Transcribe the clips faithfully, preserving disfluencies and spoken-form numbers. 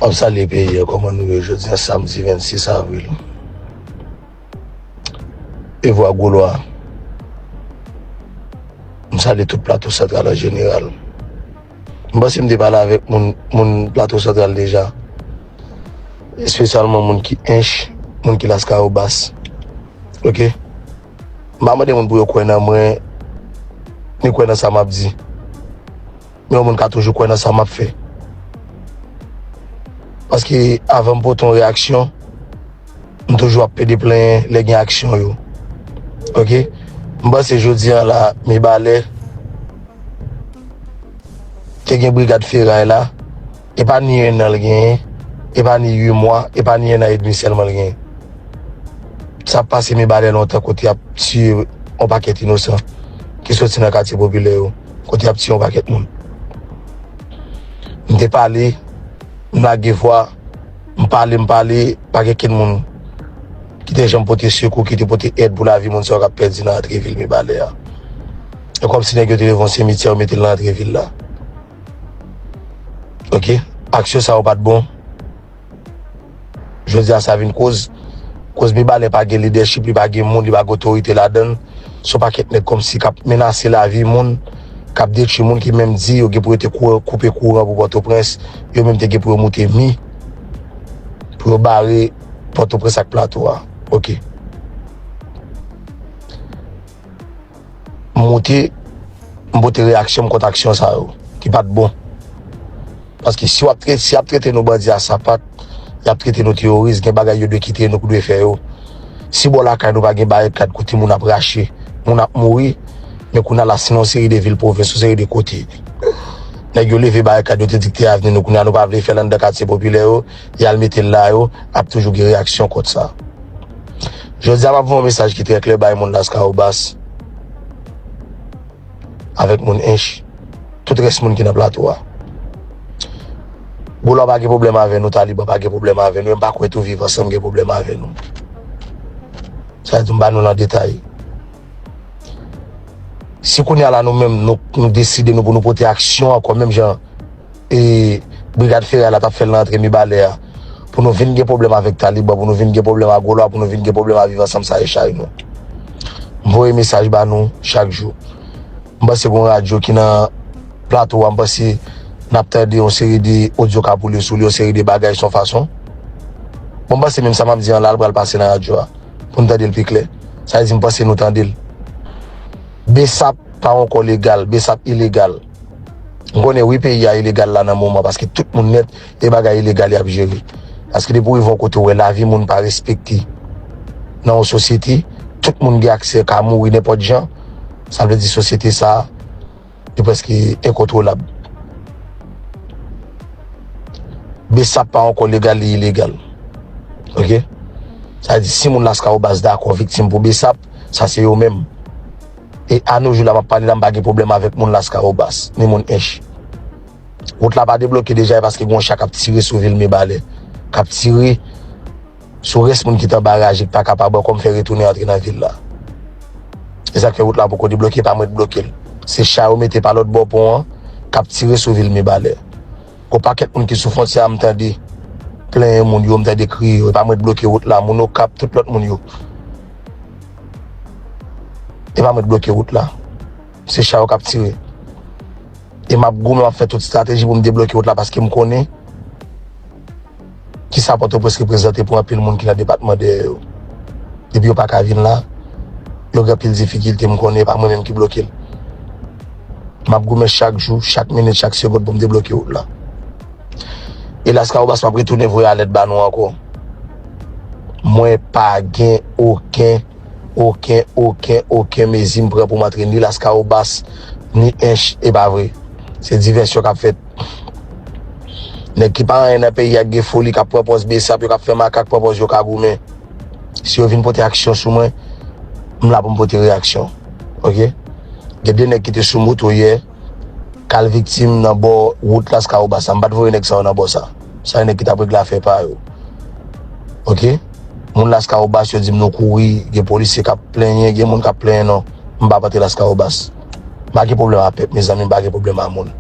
M ap salye peyi a, kòman nou ye jodi a, samdi vennsis avril? E vwa Golwa. M salye tout Plato Santral an jeneral. M panse m te pale avèk moun, moun Plato Santral deja. Espesyalman moun ki ench, moun ki Laskawobas. Oke? M pa mande moun pou yo kwè nan mwen, ni kwè nan sa m ap di. Men yon moun ka toujou kwè nan sa m ap fè. Paske avan m pote yon reyaksyon, m toujou ap pede plenyen lè gen aksyon yo. Oke? M panse jodi a la, Mibalè, te gen brigad feray la, e pa ni en an l genyen, e pa ni uit mwa, e pa ni en an edmi sèlman l genyen. Sa ap pase Mibalè lontan kote y ap tiye yon pakèt inosan ki soti nan katye popilè yo, kote y ap tiye yon pakèt moun. M te pale, m lage vwa, m pale, m pale, pa gen kenn moun ki te janm pote sekou, ki te pote èd pou lavi moun sa yo k ap pèdi nan antre vil Mibalè a. E kòmsi nèg yo te leve yon simityè, yo mete l nan antre vil la. Oke? Aksyon sa yo pa t bon. Jodi a sa vin koz, koz Mibalè pa gen lidèchip, li pa gen moun, li pa gen otorite ladan l. Se yon pakèt nèg kòmsi k ap menase lavi moun, k ap detwi moun ki menm di yo gen pou yo te kou-, koupe kouran pou Pòtoprens, yo menm te gen pou yo moute mi pou yo bare Pòtoprens ak Plato a. Oke. M moute, m pote reyaksyon m kont aksyon sa yo, ki pa t bon. Paske si w ap trete, si y ap trete nou bandi a sapat, y ap trete nou teworis, gen bagay yo dwe kite, nou dwe fè yo. Si bò lakay nou pa gen barikad kote moun ap rache, moun ap mouri, men kounye a la, si nan yon seri de vil pwovens, yon seri de kote, nèg yo leve barikad, yo te di k te avni nou, kounye a nou pa vle fè l anndan katye popilè yo, y al mete l la yo, ap toujou gen reyaksyon kont sa. Jodi a, m ap voye yon mesaj ki trè klè bay moun Laskawobas avèk moun Ench, tout rès moun ki nan plato a. Golwa pa gen pwoblèm avè nou, Taliban pa gen pwoblèm avè nou, e m pa kwè tou Viv Ansanm gen pwoblèm avè nou. Sa vle di m ba nou nan detay. Si kounye a la nou menm, nou, nou deside nou pou nou pote aksyon ankò, menm jan e, Brigad Feray la t ap fè l nan antre Mibalè a, pou nou vin gen pwoblèm avèk Taliban, pou nou vin gen pwoblèm ak Golwa, pou nou vin gen pwoblèm ak Viv Ansanm, sa e chay nou. M voye mesaj ba nou chak jou. M panse gen yon radyo ki nan plato a, m panse n ap tande yon seri de odyo k ap woule sou li, yon seri de bagay, se yon fason. Bon, m panse menm sa m ap di an la, l pral pase nan radyo a, pou n tande l pi klè. Sa vle di, m panse nou tande l. Besap pa yon kò legal, Besap ilegal. M konnen wi peyi a ilegal la nan moman, paske tout moun nèt e bagay ilegal y ap jere. Paske depi w rive yon kote w wè lavi moun pa respekte nan yon sosyete, tout moun gen aksè ka mouri nenpòt jan, sa vle di sosyete sa a, li prèske enkontwolab. Besap pa ankò legal, li ilegal. Oke? Sa vle di si moun Laskawobas dakò viktim pou Besap, sa se yo menm. E a no jou la m ap pale la, m pa gen pwoblèm avèk moun Laskawobas, ni moun Ench. Wout la pa debloke deja, e paske gen yon cha k ap tire sou vil Mibalè, k ap tire sou rès moun ki t anba raje, ki pa kapab ankò m fè retounen antre nan vil la. E sa k fè wout la poko debloke, pa mwen k bloke l. Se cha yo mete pa lòt bò pon an, k ap tire sou vil Mibalè. Gon pakèt moun ki sou fwontyè a, m tande plenyen moun yo, m tande kriye yo. E pa mwen k bloke wout la, moun Okap, tout lòt moun yo. E pa mwen k bloke wout la. Se cha yo k ap tire. E m ap goumen, m ap fè tout estrateji pou m debloke wout la, paske m konnen kisa Pòtoprens reprezante pou anpil moun ki nan depatman dèyè yo. Depi yo pa ka vin la, yo gen anpil difikilte, m konnen e pa mwen menm ki bloke l. M ap goumen chak jou, chak minit, chak segonn pou m debloke wout la. E Laskawobas, m ap retounen voye alèt ba nou ankò. Mwen pa gen okenn, okenn, okenn, okenn mezi m pran pou m antre ni Laskawobas, ni Ench, e pa vre. Se divèsyon k ap fèt. Nèg ki pa anyen nan peyi a, k gen foli, k ap pran pòz Besap, yo k ap fè makak, pran pòz yo ka goumen. Si yo vin pote aksyon sou mwen, m la pou m pote reyaksyon. Oke? Gen de nèg ki te sou moto yè, k al viktim nan bò wout Laskawobas la. M pa t voye nèg sa yo nan bò sa. Sa se nèg ki t ap regle afè pa yo. Oke? Moun Laskawobas yo di m nou kouri, gen polisye k ap plenyen, gen moun k ap plenyen non. M p ap antre Laskawobas. M pa gen pwoblèm a pèp, mezanmi, m pa gen pwoblèm a moun.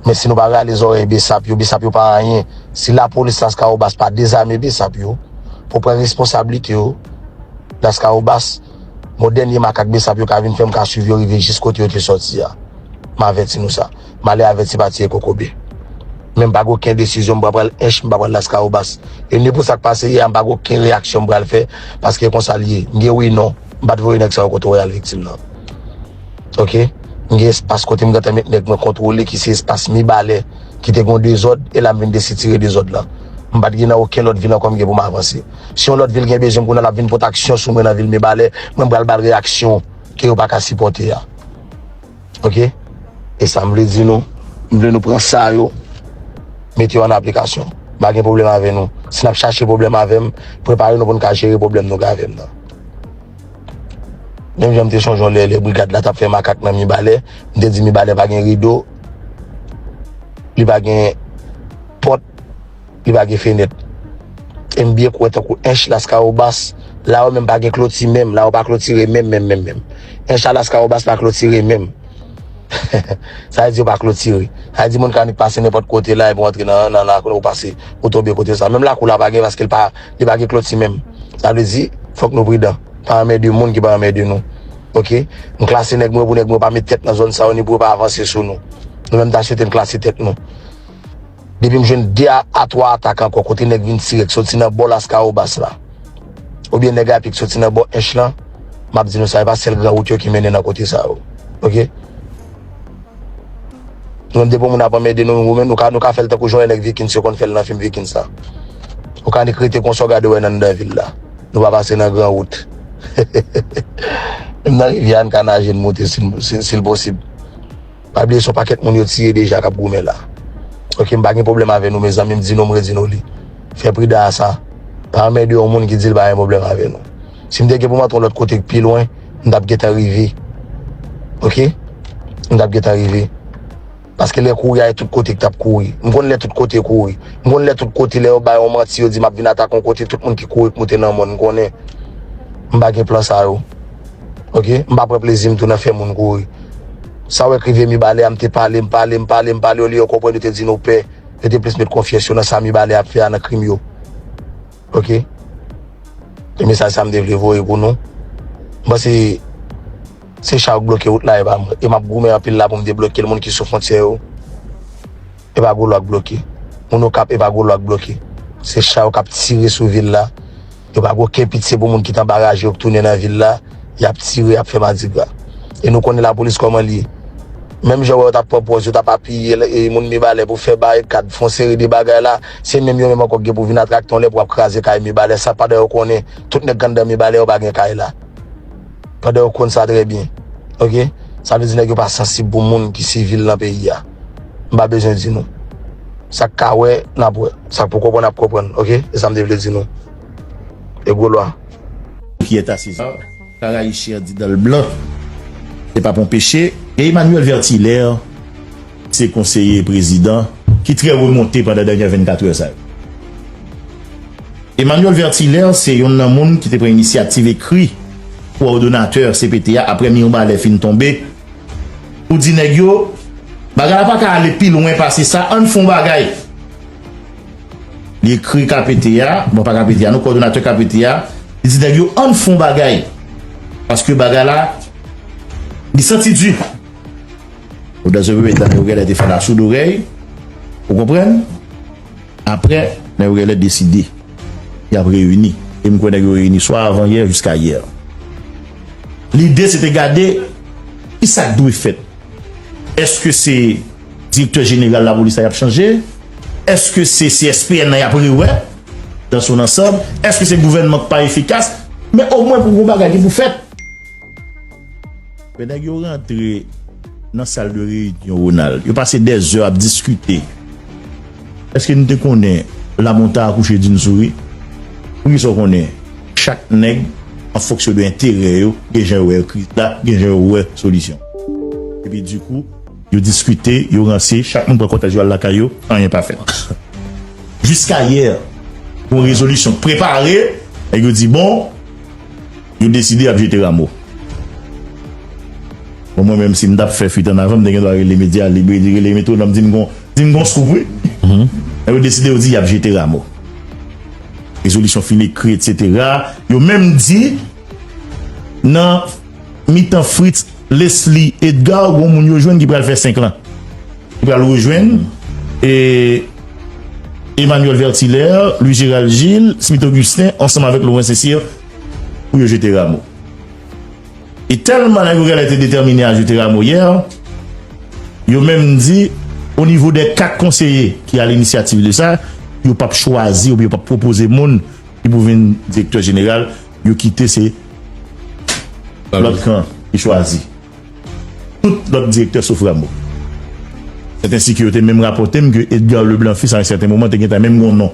Men si nou pa rale zòrèy Besap yo, Besap yo pa anyen. Si lapolis Laskawobas pa dezame Besap yo, pou pran responsablite yo, Laskawobas, bon, dènye makak Besap yo ka vin fè, m ka swiv yo rive jis kote yo te sòti a. M avèti nou sa. M ale avèti pa tiye kokobe. Men m pa gen okenn desizyon m pran pral Ench, m pa pral Laskawobas. E ni pou sa k pase yè a, m pa gen okenn reyaksyon m pral fè, paske e konsa l ye. M gen wi non. M pa t voye nèg sa yo kote Royal Viktim nan. Oke? M gen espas kote m gentan met nèg mwen kontwole, ki se espas Mibalè, ki te gen yon dezòd, e la m vin desitire dezòd la. M pa t gen nan okenn lòt vil ankò m gen pou m avanse. Si yon lòt vil gen bezwen m kounye a, l ap vin pote aksyon sou mwen nan vil Mibalè, mwen m pral ba l reyaksyon ke yo pa ka sipòte a. Oke? E sa m vle di nou, m vle nou pran sa yo, mete yo an aplikasyon. M pa gen pwoblèm avè nou. Si n ap chache pwoblèm avè m, prepare nou pou n ka jere pwoblèm nou gen avè m nan. Menm jan m te sonje yon lè, lè brigad la t ap fè makak nan Mibalè, m te di Mibalè pa gen rido, li pa gen pòt, li pa gen fenèt. E m byen kwè tankou Ench, Laskawobas, la yo menm pa gen kloti menm, la yo pa klotire menm, menm, menm, menm. Ench a Laskawobas pa klotire menm. Sa vle di yo pa klotire. Sa vle di moun ka annik pase nenpòt kote la, epi w antre nan, nan lakou la, ou pase, ou tonbe kote sa. Menm lakou la pa gen, paske li pa, li pa gen kloti menm. Sa vle di, fòk nou pridan. Pa anmède moun ki pa anmède nou. Oke? M klase nèg mwen pou nèg mwen pa met tèt nan zòn sa yo, ni pou yo pa avanse sou nou. Nou menm ta swete n klase tèt nou. Depi m jwenn de a, a twa atak ankò, kote nèg vin tire, k soti nan bò Laskawobas la, oubyen nèg a pye k soti nan bò Ench lan, m ap di nou sa, e pa sèl gran wout yo ki mennen nan kote sa yo. Oke? Nou menm depi yon moun ap anmède nou, nou menm nou ka, nou ka fè l tankou jan yon nèg Vikins yo konn fè l nan fim Vikins la. Ou ka annik rete konsa w gade w wè n anndan vil la. Nou pa pase nan gran wout. Menm nan rivyè a, n ka naje n moute si, si, si l posib. Pa bliye se yon pakèt moun yo tiye deja k ap goumen la. Oke, m pa gen pwoblèm avè nou, mezanmi, m di nou, m redi nou li. Fè pridan a sa. Pa anmède yon moun ki di l pa gen pwoblèm avè nou. Si m te gen pou m antre yon lòt kote k pi lwen, m t ap gentan rive. Oke? M t ap gentan rive. Paske lè kouri a, e tout kote k t ap kouri. M konn lè tout kote kouri. M konn lè tout kote, lè yo bay yon manti, yo di m ap vin atake yon kote, tout moun ki kouri k moute nan mòn, m konnen. M pa gen plan sa yo. Oke? M pa pran plezi m tou nan fè moun kouri. Sa w wè k rive Mibalè a, m te pale, m pale, m pale, m pale, olye yo konprann, yo te di nou pè. Yo te plis met konfyans yo nan sa Mibalè ap fè a, nan krim yo. Oke? E mesaj sa m te vle voye pou nou. M panse se cha yo k bloke wout la, e pa mwen. E m ap goumen anpil la pou m debloke l, moun ki sou fwontyè yo. E pa Golo a k bloke. Moun Okap, e pa Golo a k bloke. Se cha yo k ap tire sou vil la. Yo pa gen okenn pitye pou moun ki t anba raje yo k tounen nan vil la. Y ap tire, y ap fè madigra. E nou konnen lapolis kòman l ye. Menm jan w wè yo t ap pran pòz, yo t ap apiye, e, moun Mibalè pou fè barikad, fè yon seri de bagay la, se menm yo menm ankò k gen pou vin atake yon lè pou ap kraze kay Mibalè. Sa pandan yo konnen tout nèg k anndan Mibalè yo pa gen kay la. Pandan yo konn sa trè byen. Oke? Sa vle di nèg yo pa sansib pou moun ki sivil nan peyi a. M pa bezwen di nou. Sa k ka wè, n ap wè. Sa k poko konprann, ap konprann. Oke? E sa m te vle di nou. E gwo lwa. Qui est assise. Karayichi an di dan l blan. Se pa pon peche. E Emmanuel Vertilaire, se konseye prezidan ki trè remonte pandan dènye vennkat è sa yo. Emmanuel Vertilaire se yonn nan moun ki te pran inisyativ ekri kowòdonatè C P T a apre Mibalè fin tonbe, pou di nèg yo, bagay la pa ka ale pi lwen pase sa, ann fè yon bagay. Li ekri K P T a, bon, pa K P T a, non, kowòdonatè K P T a, li di nèg yo, ann fè yon bagay. Paske bagay la, li santi di. Ou dan se pepe tan yo genlè te fè lasoud orèy, ou konprann? Apre, nèg yo genlè deside y ap reyini. E m kwè nèg yo reyini swa avan yè jiska yè. Lide se te gade kisa k dwe fèt. Èske se direktè jeneral lapolis la y ap chanje? Èske se C S P N nan y ap rewè dans son ensemble? Èske se gouvènman k pa efikas? Men omwen pou yon bagay ki pou fèt. Men nèg yo rantre nan sal de reyinyon, Ronald. Yo pase dèzè ap diskite. Èske nou te konnen lamonta akouche d'une souris? Poukisa w konnen chak nèg, an fonksyon de enterè yo, gen jan yo wè kriz la, gen jan yo wè solisyon? Epi dikou, yo diskite, yo ranse, chak moun pran kòtèj yo al lakay yo, anyen pa fèt. Jiska yè, yon rezolisyon prepare, nèg yo di, bon, yo deside y ap jete Rameau. Bon, mwen menm, si m t ap fè fuit an avan, m te gen dwa rele medya lib, rele metwonòm, di m gon, di m gon scoop, wi. Yo deside, yo di y ap jete Rameau. Rezolisyon fin ekri, etsetera. Yo menm di, nan mitan Fritz, Leslie, Edgar, gon moun yo jwenn ki pral fè senk lan. Ki pral rejwenn, e, Emmanuel Vertilaire, Louis Gérald Gilles, Smith Augustin, ansanm avèk Laurent Saint-Cyr, pou yo jete Rameau. E tèlman nèg yo genlè te detèmine a jete Rameau yè, yo menm di, o nivo dè kat konseye ki a linisyativ de sa, yo p ap chwazi oubyen yo p ap pwopoze moun ki pou vin direktè jeneral, yo kite se lòt kan ki chwazi. Tout lòt direktè sof Rameau. Sèt ensi ke yo te menm rapòte m ke Edgar Leblanc Fils, a yon sèten moman, te gentan menm gon non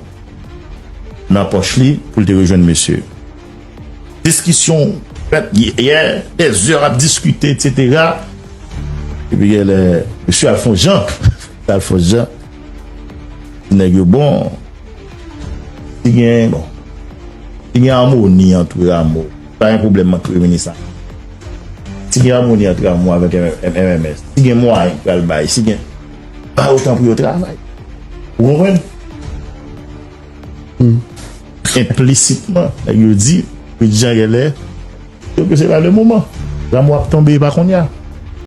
nan pòch li pou l te rejwenn mesye. Diskisyon fèt yè, dèzè ap diskite, etsetera. Epi genlè, mesye Alphonse Jean, Alphonse Jean, nèg yo bon, si gen, bon, si gen amoni ant Rameau, pa gen pwoblèm ant premye minis la. Si gen amoni ant Rameau avèk M M S, si gen mwayen pral bay, si gen, ba yo tan pou yo travay. Ou konprann? Enplisitman, nèg yo di, Fritz Jean genlè, yo ke se pa le moman. Rameau ap tonbe, e pa kounye a.